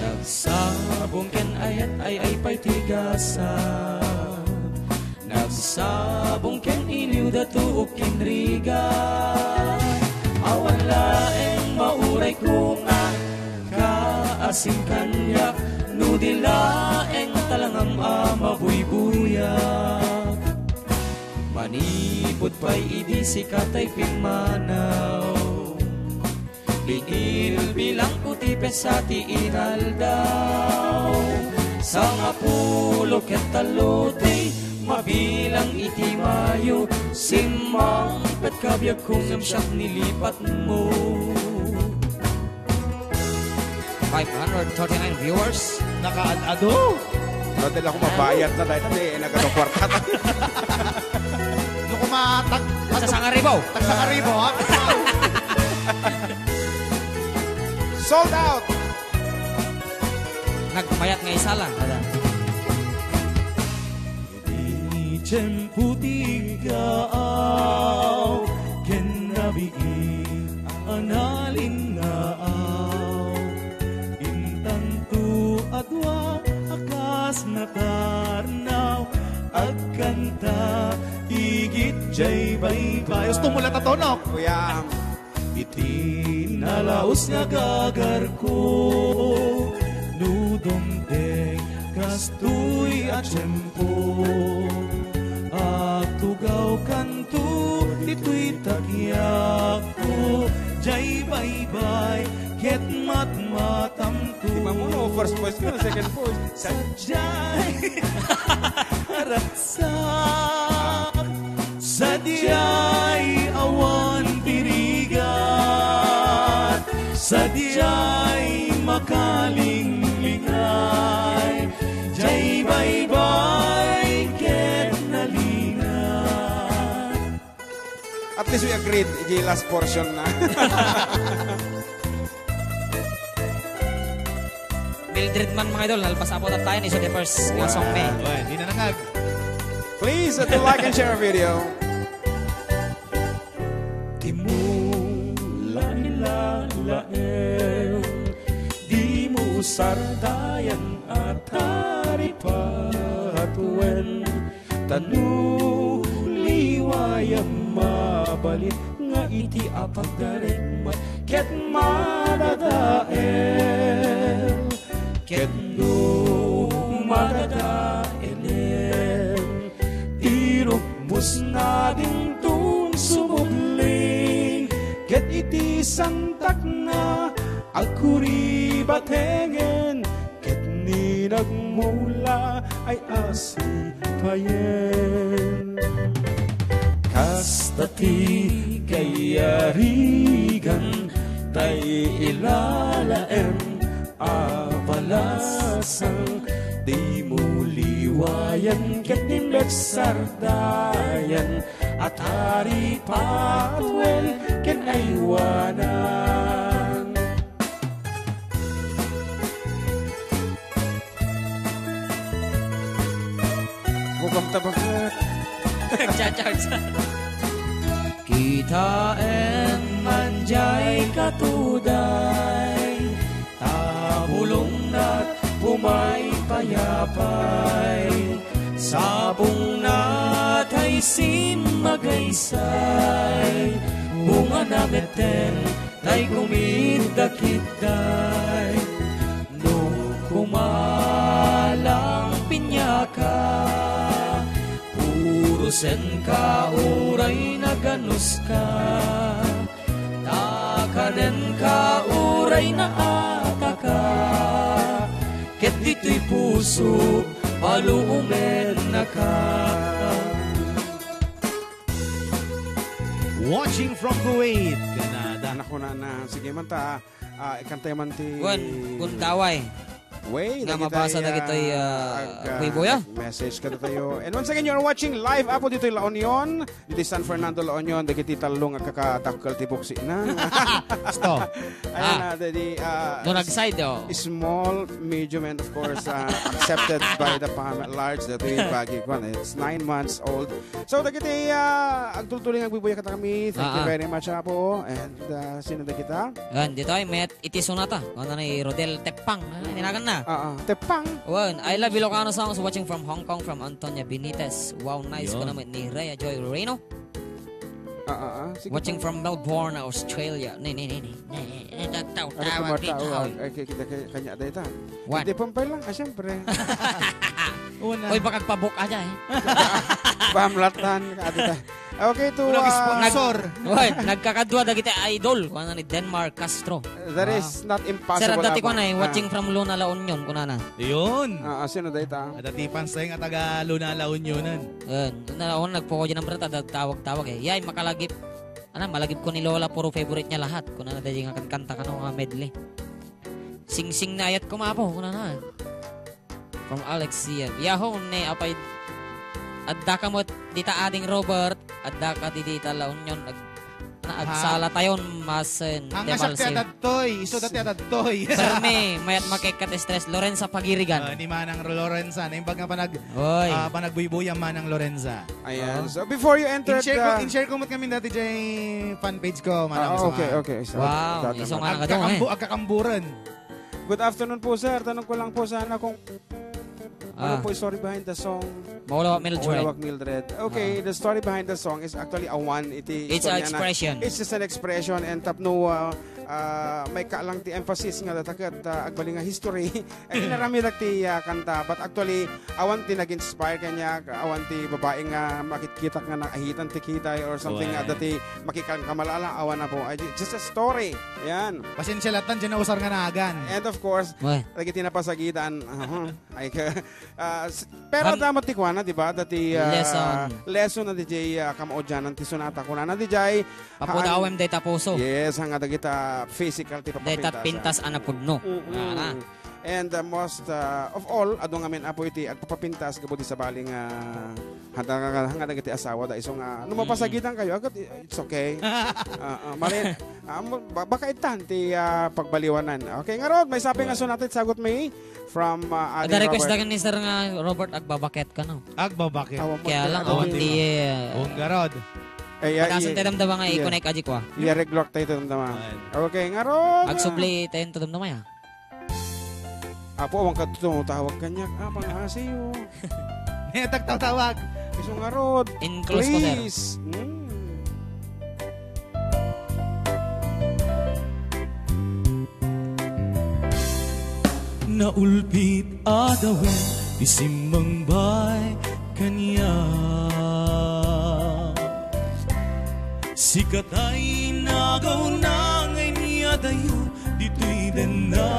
Nagsabong ken ayat, ay-ay pay ti gasa. Nagsabong ken iliw, datuok ken rigat. Awan laeng maurayko nga ka Singkaniak, no di laeng talangam a mabuybuyak. Manipud pay idi sika tay pimmanaw. Binilbilangko ti petsa ti inaldaw. Sangapulo ket tallo ti mabilang iti Mayo. Simmangpetka biagko ngem siak nilipatmo. Five hundred thirty-nine viewers. Nakaad-ado. Madali ako mabayad na dahil, eh, nagano kwarta. Naku, ma-, tag-, tag-, Sa sangaribo. Tagsangaribo, ha? Sold out. Nagmayat nga isa lang. Ada. Idi tiempo ti gaaw, ken nabiit a nalinnaaw. Intanto a dua a kas natarnaw, agkanta igid jay baybay. Gusto mo lang tatonok? Kuya. Iti nalaus nga gagarko, no dumteng kastoy a tiempo, agtugaw kanto ditoy takiakko, jay baybay ket matmatamto. Di ba mo, no? First voice ko, second voice. Sa- Jay. Ragsak. Sadiay awan pirigat. Sadiay makalinglingan. Jay baybay ket nalinan. At least we agreed, iti last portion na. Mildred man, mga idol, nalpas apo tattayan, isu ti first nga song mi. Wow. Ay, di na nangag. Please, uh, to like and share our video. Dimo la ilalaem, dimo sardayan a taripatuen. Ta no liwayam mabalin nga iti apagdarek met ket madadael, ket no madadaelen, ti rukmos na dinton sumubling, ket iti santak na agkuribatengen, ket ni nagmula ay asipayen. Kasta ti kayarigan tay ilalaem a balasang, dimo liwayan ket ni met sardayan a taripatuen ken aywanan. Bukam tabak. Nagcha-charge. Kitaem man jay katuday, ta bulongnat pumaypayapay. Sabongnat ay simmagaysay, bungana metten tay kumidda-kidday. No kumalang piniaka, purusenka uray naganuska, ta kanenka uray naataka, ket ditoy puso, paluomennaka. Watching from Kuwait, Canada. Anak ko na, na, sige man ta, ah, ikantay man ti Wen, Gundaway. Way, nga dagita mabasa ya, dagitoy, ah, ag, ah, Kuy Boya. Message kadatayo. And once again, you're watching live apo ditoy La Union, ditoy San Fernando, La Union, dagiti tallo nga kakadakkel ti buksina. Sto. Ayan, ah, ah, dadi, ah, no nag-side, oh. Small, medium, and of course, ah, accepted by the fam at large. Datoy bagi, kwan, it's nine months old. So, dagiti, ah, agtultuloy nga agbuybuya kadakami. Thank you, ah, ah, very much, apo. And, ah, sino dagita? Yan, ditoy met iti sonata. Ano ni Rodel Tepang? Ah, tinagan na. Ah, ah. Tepang. Wen, I love Ilocano songs, watching from Hong Kong, from Antonia Benitez. Wow, nice. Yun. Ko naman ni Rhea Joy Reno. Ah, ah, ah. Sige, Watching pa. From Melbourne, Australia. Ni, ni, ni, ni. Ni, ni, ni, tawag, Ano tawag, tumatawag? Tawag. Ay, kay-, kita kay-, kanya dayta. What? Hindi, pampay lang. Ah, siyempre. Una. Uy, baka agpabok aja, eh. Pamlatan, ka dita. Okay, to, Walang ah, sponsor. Nag-, Uy, nagkakadua dagiti idol. Kuan ni Denmark Castro. That Wow. is not impossible, Sir, dati ko Abang. Na, eh, Ah. Watching from Luna, La Union, kunana. Yun. Ah, ah, sino dayta? Adda ti fans tayo nga taga Luna, La Unionan. Yun. Na, ako, nagpukaw dyan ang brata, tawag-tawag, eh. Yay, makalagip. Ana, malagip ko ni Lola, puro favorite niya lahat. Kunana, dahil nga kan-, kanta kano nga medley. Singsing na ayat ko, mapo, kunana. From Alex C M. Yahoo, ne, apay, adda ka mo, dita ading Robert, adda ka di dita La Union, ag-, na, Ha? Agsala tayon, masen, Ang asak ti demalsir. Adadtoy, iso dati adadtoy. Permi, mayat makekkat stress, Lorenza Pagirigan. Ah, ni Manang Lorenza, naimbag nga panag-, Oy. Ah, panagbuybuyan Manang Lorenza. Ayan. Oo. So, before you enter In-share ko, the in-share ko mo kami dati jay fan page ko, Manang Ah, okay, Suhan. Okay. So, Wow, that iso naman. Nga nakaduong, eh. Agkakambu-, agkakamburan. Good afternoon po, sir. Tanong ko lang po sana kung ano Ah. po yung story behind the song Maulawak Mildred. Maulawak Mildred. Okay, Ah. The story behind the song is actually a one. Iti It's a istorya na. Expression. It's just an expression and tapno, ah, ah, may ka lang ti emphasis nga dataket, ah, agbaling nga history. Eh, inaramid ti, ah, kanta. But actually, awan ti nag-inspire kanya, awan ti babae nga makitkitak nga naahitan ti kiday or something nga Why? Dati makikan kamalala, awan na po. Ay, just a story. Yan. Pasensya latta, diyan na usar nga nagan. And of course, Why? Lagi ti napasagitan. Aha. Ay, ka-, ah, s-, pero Ham- damo ti kuana, di ba? Dati, ah, Lesson. Lesson na di jay, ah, kamaudianan ti sonata. Kunana di jay, Apo Haan. Dawem dayta puso. Yes, hanga dagita physical ti Dayta papapintas, pintas ah. A napudno. Mm-mm. Ana. And, uh, most, uh, of all, adu ngamin, Apo, iti agpapapintas gapu ti sabali nga handa nga, nga, nga dagiti asawa da isu nga no Mm. mapasagitan kayo, agad, i-, it's okay. Ah, ah, mali-, ah, mo-, ba-, baka itan ti, ah, pagbaliwanan. Okay, ngarud, may sabi nga Well. Sunat it sagot mi from, ah, Ada Adi request Robert. Dagan ni Sir nga Robert, agbabaket ka, no? Agbabaket. Awan mo Kaya ti-, lang, awan awan ti-, ti, eh, Unggarod. Eh, iya, Patasen iya, tayo damdama nga iya. I-connect aji ko, ah. Iya, reglok tayo damdama. Ayan. Okay, ngarud. Agsubli tayo damdama, ya. Apo, awang ka tumutawag kaniak. Ah, pangasiyo. May tagtatawag. Isu ngarud. In close ko, sir. Please. Mm. Naulpit a dawit ti simmangbay kaniak. Sika tay nagauna nga inyadayo ditoy denna.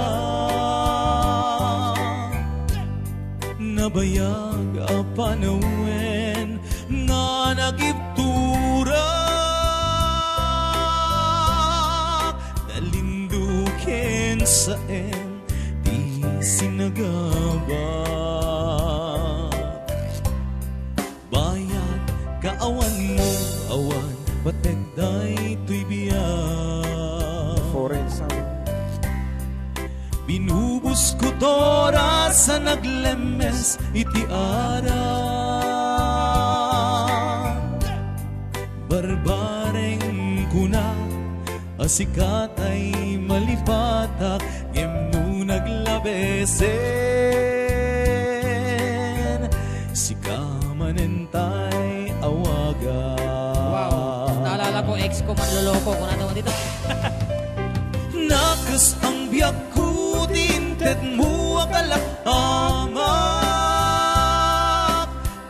Nabayag a panawen nga nagibturak, nalinduken saen ti sinagaba. Bayat kaawan mo, awan batek daytoy biag. Foreign sound. Binubus ko toras a naglemmes iti ara. Barbareng kuna a sika tay malipatak, ngem no naglabesen, sika manen tay awagan. Wow. Naalala ko, ex ko, manloloko. Kung ano dito. Nakes ang biag ko, ti inted mo a kalakamak.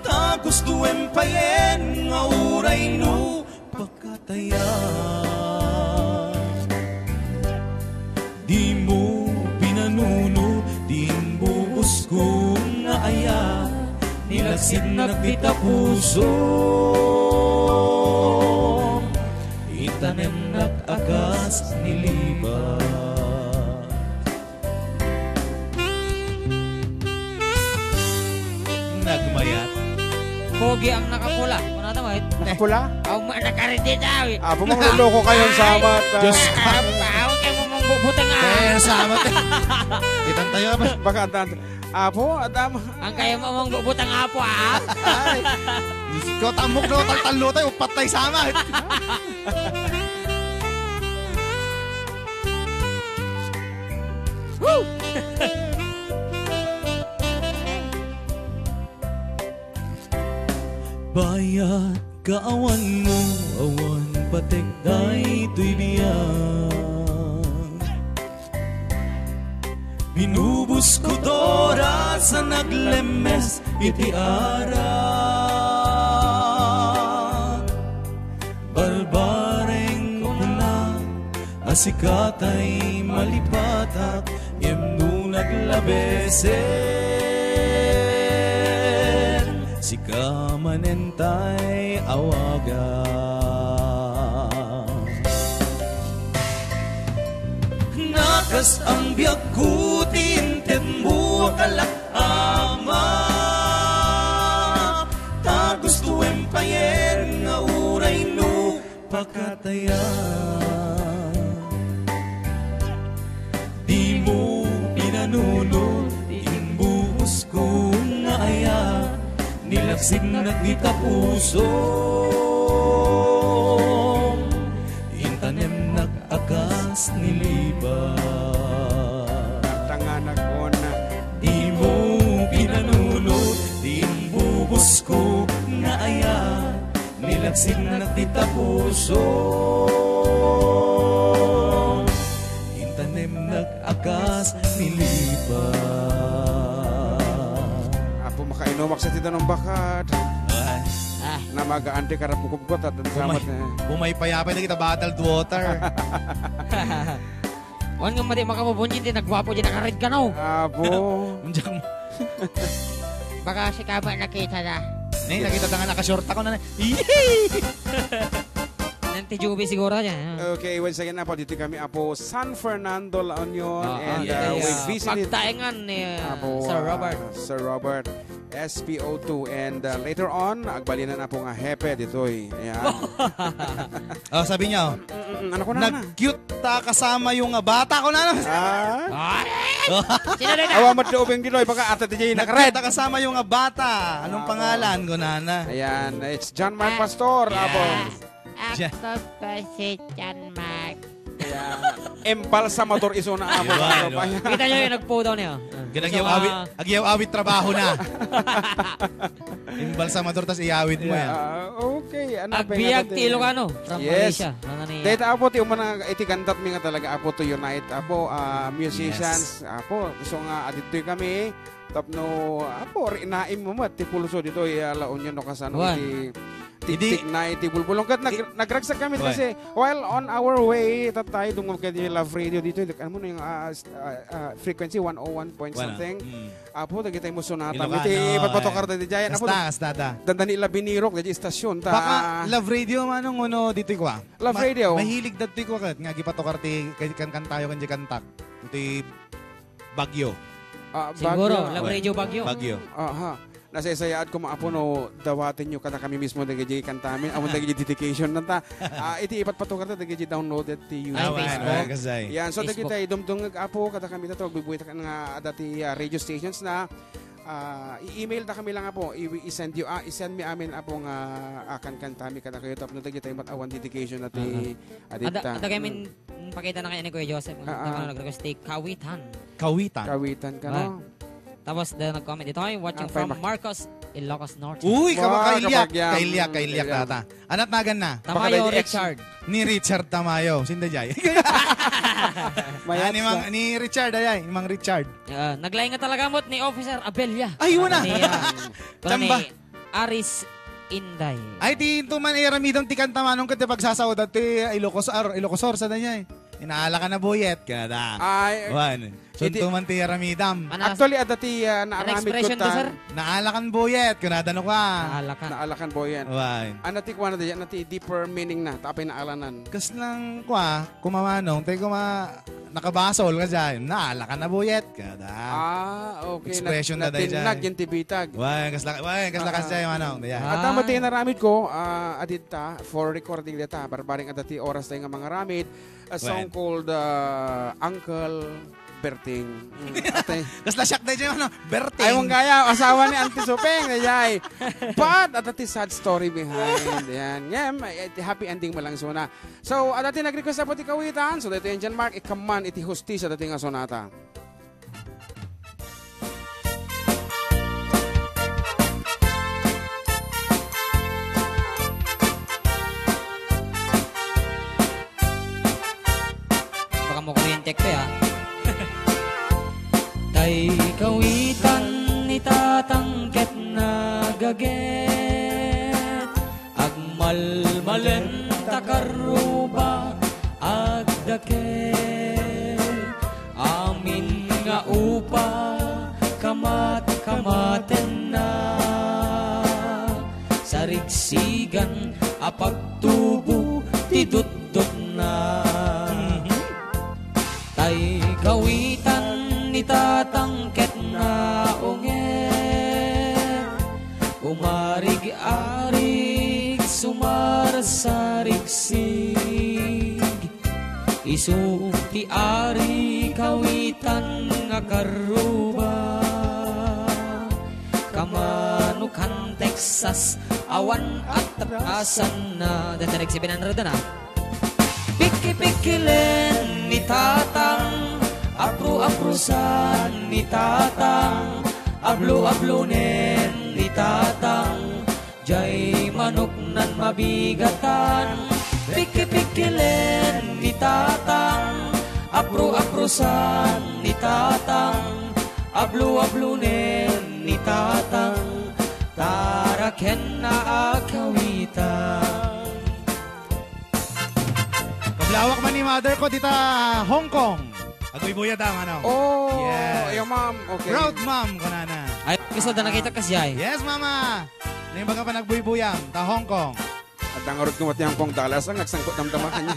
Ta gustuem payen nga uray no pakatayan. Dimo pinanuno ti imbubos ko nga ayat, nilaksidnak dita puso, itanemnak a kas ni liba. Nagmayat. Pogi ang nakapula. Kunana mo, eh. Nakapula? Aw, ma-, nakaredy daw, eh. Apo, mangloloko kayo sa Ay. Amat, ah. Diyos ko. Aw, aw, kay mo mong bubutang, ah. Eh, sa Amat, eh. Kitang tayo, Apo. Baka atan-, Apo, Adam. Ang kaya mo mong bubutang, Apo, ah. Ay. Diyos ko, tamok na, taltalo tayo, upat tayo sa Amat. Woo! Bayat Kaawan mo, awan patek daytoy biag. Binubus ko toras a naglemmes iti arak. Barbareng kuna a sikatay malipatak, ngem no naglabesen, sika manen tay awagan. Nakas ang biagko ti intedmo a kalak-, Ama, ta gustoem payen nga uray no pakatayan. Dimo pinanunot ti imbubosko nga ayat, nilaksidnak dita pusom, intanemnak a kas ni lipa. Tanganak on. Dimo pinanunot ti imbubosko nga ayat, nilaksidnak dita puso, intanemnak a kas ni lipa. Apo, makainumak sa ti danum bakad. Ay. Ah. Namagaan ti karapukubkot at ang Bumay-, samat na. Bumaypayapay na kita bottled water. Wan nga madi makapubunyin ti nagwapo di nakared ka, no? Apo. Unjang Baka sika ba nakita na? Nay, nakita ta nga nakashort ako na. Nan ti Juby siguro niya. Okay, once again, apo, dito kami, apo, San Fernando, La Union, Ah, and, ah, uh, we yes. visited Pagtaengan ni, uh, Apo, Sir uh, Robert. Sir Robert, S P O two, and, uh, later on, agbalinan, apo, nga hepe ditoy. Ayan. Oh, sabi niya, oh. Mm, mm, ano ko na, na? Nag-cute ta kasama yung, ah, bata ko na, no? Ah? Ay! Sino na? Awa, madto ubing ditoy, baka ata di Nag-cute nakared. Ta kasama yung, ah, bata. Anong Ah, pangalan ko, nana? Ayan, it's John Mark Ah, Pastor, ah, apo. Ako Siya. Po si John Mark. Ayan. Embalsamador iso na, apo. Diba, diba? Kita niyo yung nagpo daw niya. Ganag So, yung awit, ah, agyaw awit trabaho na. Yung balsamador, tas iyawid mo Yeah, yan. ah, okay. Ano pa yung Agbiag atin? Ti Ilocano, from Yes. Malaysia. Ang ano yan? Dahil apo, ti umana, iti gandat mi nga talaga, apo, to unite, apo, ah, musicians, Yes. apo. So nga, aditoy kami, tapno, apo, rinaim mo mat, ti pulso dito, iya, La Union, no, kasano, Wan. iti, Idi- tigtig na, iti bulbulong. Kat nag-, I- nagragsak kami Wan. kasi, while on our way, tatay, dumawag ka di Love Radio dito, ano mo na yung, ah, s-, ah, ah, frequency, one oh one point Wan. something. Mm. Apo, dagiti mo sonata. Ilocano, Iti ipatpatukar eh. Dagiti jayan. Apo, Kasta, kasta ta. Dandani la binirok, dagiti istasyon, ta. Baka Love Radio, manong, uno, ditoy kwa. Love Ma-, Radio. Mahilig dagitoy kwa kat, nga gipatukar ti, kan, kan, kantayo, kan, di kantak. Iti Bagyo. Ah, Siguro, Bagyo. Love Radio Bagyo. Bagyo. Aha. Nasaysayaat ko, maapo, no, dawaten nyo kada kami mismo dagiti kantami. Amon dagiti dedication na ta. Ah, iti ipatpatukar ta dagiti downloaded ti YouTube. Ay, Ah, Facebook. Yan, so, Facebook. Dagiti dumdumngeg, apo, kada kami tato, agbubuy ta kan nga adda ti, ah, radio stations na, ah, i-email ta kami lang, apo, i-, i-send you, ah, i-send mi amin, apo, nga, ah, kankantami kada kayo, tapno dagiti mat-awan dedication na ti, Ah, ah. adit Ada, ta. Ada kami, Mm. mm, pakita na kanya ni Kuya Joseph, Ah, ah. ano, nag-request ti Kawitan. Kawitan. Kawitan ka, Ah. no? Tapos, the nag-comment dito, "Hi, watching Ah, from Marcos, Ilocos Norte." Uy, Wow, kama-, kailyak. Kailyak, kailyak, kailyak. Tata. Anat nagan na? Tamayo Baka na-ex- Richard. Ni Richard Tamayo. Sinda jay. Mayat Ani Mang, sa- ni Richard, ayay, Mang Richard. Ah, naglaing nga talaga mo't ni Officer Abella. Ay, wala. Ni, ah, wala Tamba. ni Aris Inday. Ay, ti intuman, eh, aramidam ti kanta manong ket ti pagsasaodan ti Ilocos-, ar-, Ilocosur, sa dayay. Inaala ka na buyet, kada. Ay, Wan. So, iti intuman ti aramidam. Ana-, Actually, adda ti, ah, ana naaramid expression ko to, ta. Sir? Naalakan buyet, kunada no kwa. Naalakan. Naalakan buyet. Wan. Ana ti kuana dayay, ana ti deeper meaning na, tapay naalanan. Kas lang kwa, kumamanong, tayo kuma-, nakabasol ka dyan, naalakan na buyet, kada. Ah, okay. Expression na, na dayay. Natinnag yung tibitag. Wan, kas lang, wan, kas lang Ah, kasi, ah. manong, dayay. At tama Ah. ti inaramid ko, ah, adita, for recording dita, barbaring adda ti oras tayo nga mangaramid, a song Wen. called, uh, Uncle Berting. Mm, ate. Kasla siak na dyan, ano? Berting. Ay, mong kaya, asawa ni Auntie Supeng, na jay. But, at the sad story behind. Yan. Ngem, eh, happy ending mo lang suna. So, at atin nag-request na po ti kawitan. So, dito yan dyan, Mark, ikaman iti hustis at ating nga sonata. Almalen ta karruba, agdakkel. Amin nga upa, kamat-kamatenna. Sarigsigan a pagtubo ti dutdotna. Tay kawitan ni Tatang ket naunget. Umarig-arig, sumarsarigsig. Isu ti ari kawitan nga karruba. Kamano kan Texas, awan atrasanna. Dati nagsibinan rin na. Pikipikkilen ni Tatang, apru-aprusan ni Tatang, ablu-ablunen ni Tatang, jay manoknan mabigatan. Pikipikkilen ni Tatang, apru-aprusan ni Tatang, ablu-ablunen ni Tatang, tarakenna a kawitan. Kablawak man ni mother ko dita Hong Kong. Agbuybuya ta, manong. Oh, Yes. Iyo, ma'am. Okay. Proud mom, kunana. Ay, gusto na nakita ka siya eh. Yes, mama. Naimbag nga panagbuybuyam, ta Hong Kong. At ang arot ko mati Hong Kong dollars, ang nagsangkot damdama kanya.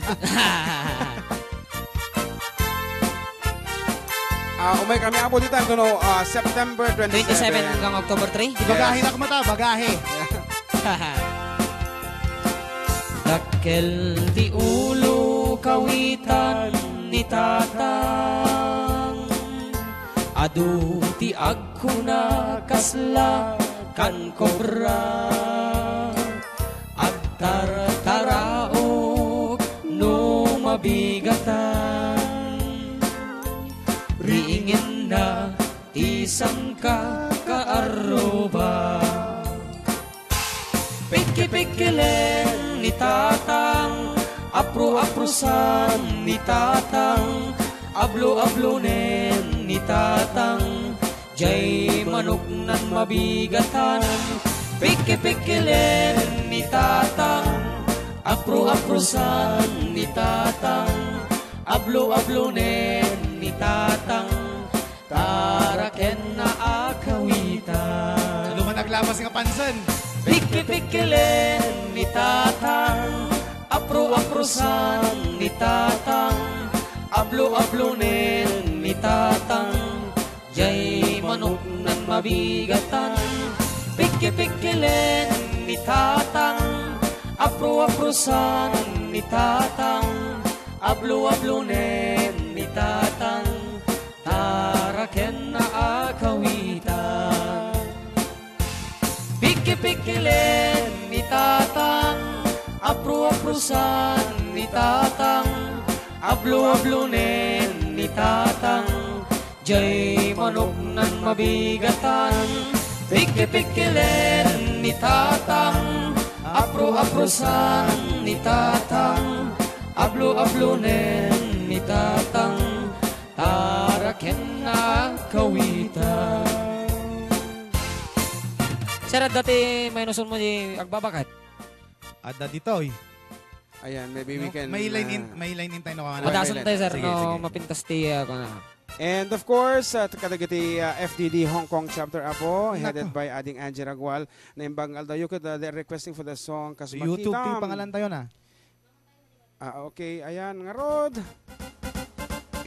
Ah, umay kami, Apo, dita, kuno, ah, September twenty-seven. Twenty-seven hanggang October three? Yes. Bagahe na kumata, bagahe. Dakkel ti ulo kawitan ni Tatang. Adu ti agkuna kasla kan kobra. Agtartaraok no mabigatan. Riingenna ti sangka kaarruba. Pikipikkilen ni Tatang, apru-aprusan ni Tatang, ablu-ablunen ni Tatang, jay manoknan mabigatan. Pikipikkilen ni Tatang, apru-aprusan ni Tatang, ablu-ablunen ni Tatang, tarakenna a kawitan. Luman aglamas nga pansen. Pikipikkilen ni Tatang, apru-aprusan ni Tatang, ablu-ablunen ni Tatang, jay manoknan mabigatan. Pikipikkilen ni Tatang, apru-aprusan ni Tatang, ablu-ablunen ni Tatang, tarakenna a kawitan. Pikipikkilen ni Tatang, apru-aprusan ni Tatang, ablu-ablunen ni Tatang, jay manoknan mabigatan. Pikipikkilen ni Tatang, apru-aprusan ni Tatang, ablu-ablunen ni Tatang, tarakenna kawitan. Sir, adda ti mainuson mo di agbabakat? Adda ditoy. Ayan, maybe we No, can, may line in, ah, may line in tayo, no, Madason tayo, sir, Sige, no, sige. Mapintas ti, ah, kuwan na. And of course, uh, kadagiti, uh, F D D Hong Kong chapter, Apo, Nako. Headed by Ading Angie Ragual. Naimbag nga aldaw, you could, uh, they're requesting for the song Kas YouTube ti Makitam. Pangalan tayo na. Ah, okay. Ayan, ngarud.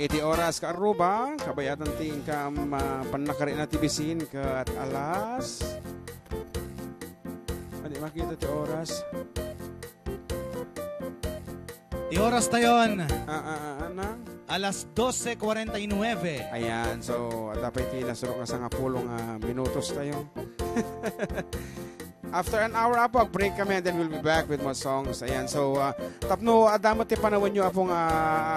Iti oras, kaarruba, kabayatan ti inkam, ah, pannakarin na ti bisin ket alas. Adi makita ti oras. Ti oras tayon. Ah, ah, ah, ah, na? Alas doce cuarenta y nueve. Ayan, so, adda pay ti nasuro nga sangapulo nga minutos tayo. After an hour, Apo, ag-break kami and then we'll be back with more songs. Ayan, so, ah, tapno adda met ti panawenyo, Apo, nga,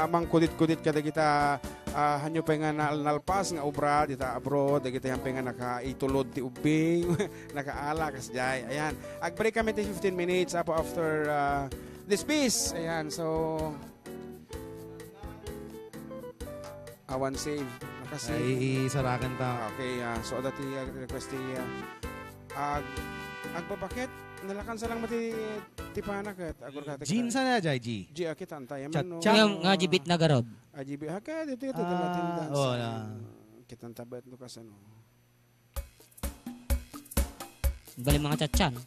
ah, mangkudit-kudit kadagita, ah, hanyo pay nga nal-, nalpas nga obra dita abroad, dagiti han pay nga nakaitulod ti ubbing, nakaala, kasdiay. Ayan, ag-break kami ti fifteen minutes, Apo, after, ah, this piece. Ayan, so, Awan save. Naka-save. Ay, isarakan ta. Ah, okay, ah, so, adda ti, ah, request ti, ah, ag-, agbabaket. Nalakan sa lang mati ti pana ket, agurgati Jean, sana jay, G? G, ah, kitanta, yaman, no? Cha-cha. Ngem, nga jibit na garud. Ah, jibit. Haka, dito, ito, ito, Ah, matindan sa wala. Kitanta bet no kasano. Bali mga cha-cha, no?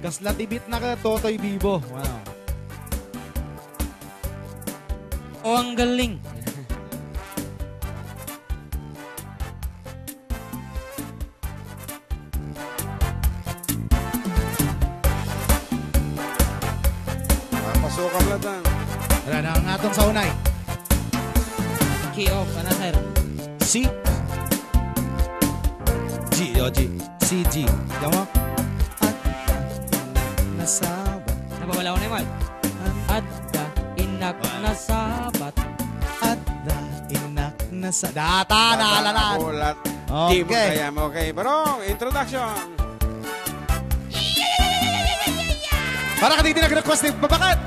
Kasla ti beat na ka, Totoy Bibo. Wow. O, ang galing. Ah, pasukam lang ta. Wala na ang atong sa unay. Key off, ano, sir? C. G, o, G. C, G. Tama? At nasabat. Nabawala ko na yun. Adda, inak, Wala. nasabat. Adda, inak, nasa-, data, Data, naalala. nabulat. Di mo Okay. kaya mo. Okay, barong, introduction. Para kadagiti nag-request ti Agbabaket.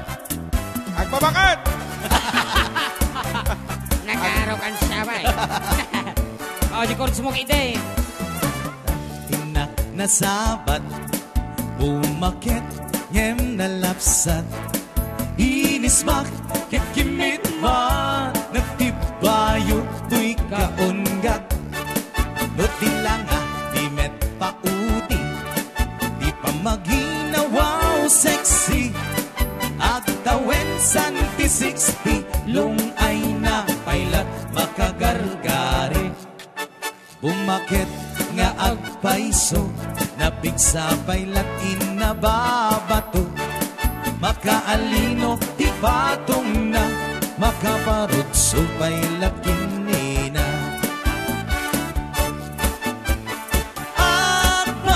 Agbabaket! Nagaro kan sabay. Oh, di chords mo, kide. Inak, nasabat, bumaket, ngem nalapsat. Inismak, ket kimmitmat, nagtibayo, toy kaunggad. No ti langa, di met pauti, di pamaginawa sexy. Agtawen san ti sixty, lung-ay na pay lat makagargari. Bumaket nga agpayso, napigsa pay lat innababato. Makaalino ti patongna, makaparudso pay lat kinina.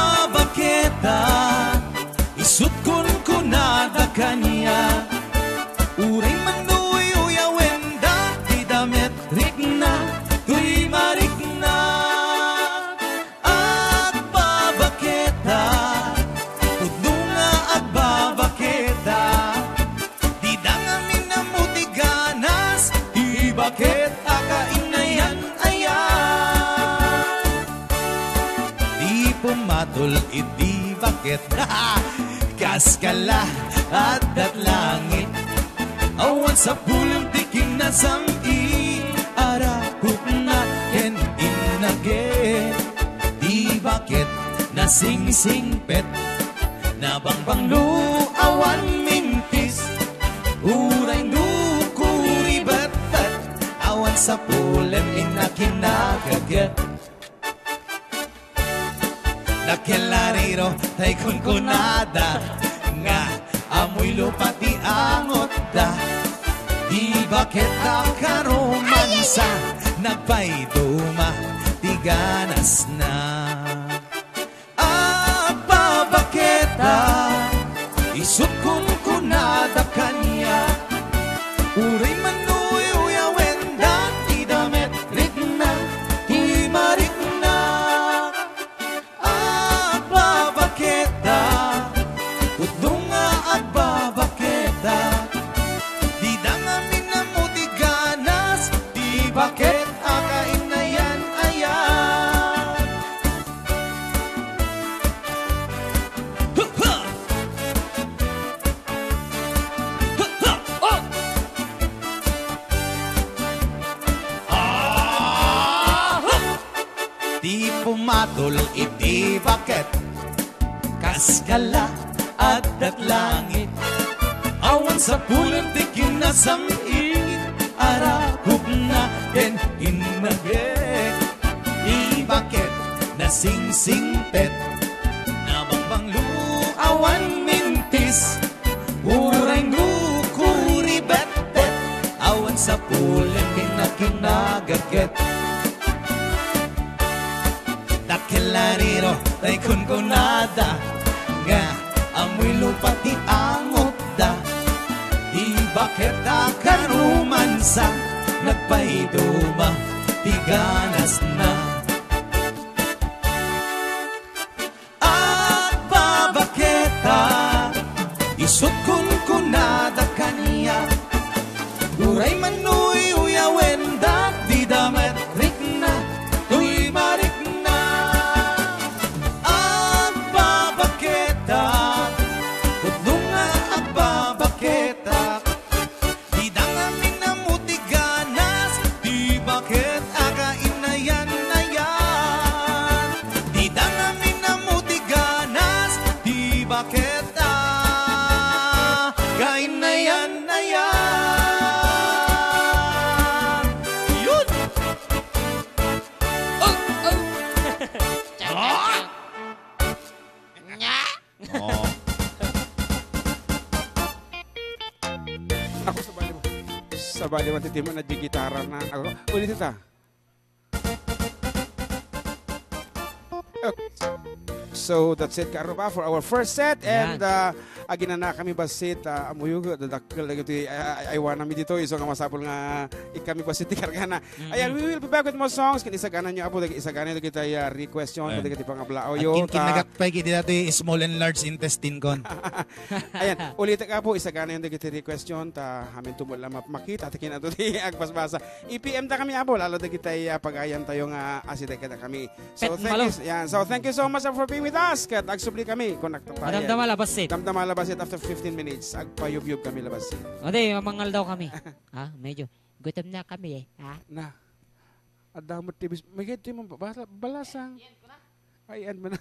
Agbabaketa, isut' kunkunada kaniak. Uray man no uyawen da ti damet rikna, toy marikna. Agbabaketa, pudno nga agbabaketa. Dida ngamin ammo ti ganas, ti baket a kainayan-ayan. Di pumadol iti baket. Kas kala, addat langit. Awan sapulen ti kinasam-i, arakupna ken innage. Di baket nasingsingpet, nabangbanglo awan mintis. Uray no kuribetbet, awan sapulen ti nakinagaget. Dakkel a riro tay kunkunada nga ammoy lupa ti angotda. Di baket a karomansa, nagpaiduma ti ganasna. Agbabaketa, isut' kunkunada kaniak. Uray man no uyawen da ti damet rikna, ti marikna. Agbabaketa, pudno nga agbabaketa. Dida ngamin ammo ti ganas, ti baket a kainayan-ayan. Hup, ha! Hup, ha! Oh! Ah! Hup! Ti pumadol iti baket, kas kala, addat langit. Awan sapulen ti kinasam-it, arakupna ken innage. Ti baket nasingsingpet, nabangbanglo awan mintis. Uray no kuribetbet, awan sapulen ti nakinagaget. Dakkel a riro tay kunkunada nga ammoy lupa ti angotda. Di baket a karumansa, nagpaiduma ti ganasna. Agbabaketa, isut' kunkunada kaniak. Uray man no uyawen da ti damet rikna, toy marikna. Pudno nga agbabaketak, dida ngamin ammo ti ganas, ti baket a kainayan-ayan. Dida ngamin ammo ti ganas, ti baket a kainayan-ayan. Yun! Oh, oh. Ah! Nya? Oh. Ako, sabali mo. Sabali mo, titiman na di gitara na. Ako, ulit ita. Okay. So, that's it, Karuba, for our first set. And, Yan. uh, aginana kami bassit, uh, amuyog, dadakkel, dagiti, uh, aywanami dito, isu nga masapul nga ikami bassit ti kargana. Mm-mm. Ayan, we will be back with more songs. Ken isagana nyo, Apo, dagiti isagana dagiti, ah, request yon, Ayan. Dagiti pangablaawyo, Agkinkinnagak pay iti dati small and large intestine kon. Ayan, ulitek, Apo, isagana yon dagiti request yon, ta amin tumulong map-, makita, ta kinadto ti agbasbasa. I P M ta kami, Apo, lalo dagiti, ah, pagayan tayo nga asideg kada kami. So, Pet thank malo. you, yan. So, thank you so much for being with us. Ket agsubli kami, kung nagtapayan. Madamdama la bassit. Damdama la bassit after fifteen minutes. Agpayubyub kami la bassit. Adi, mamangal daw kami. Ha? Medyo gutom na kami eh. Ha? Na. Adda met ti bis-, may kay ti man, bala-, balasang. Ay, end mo na.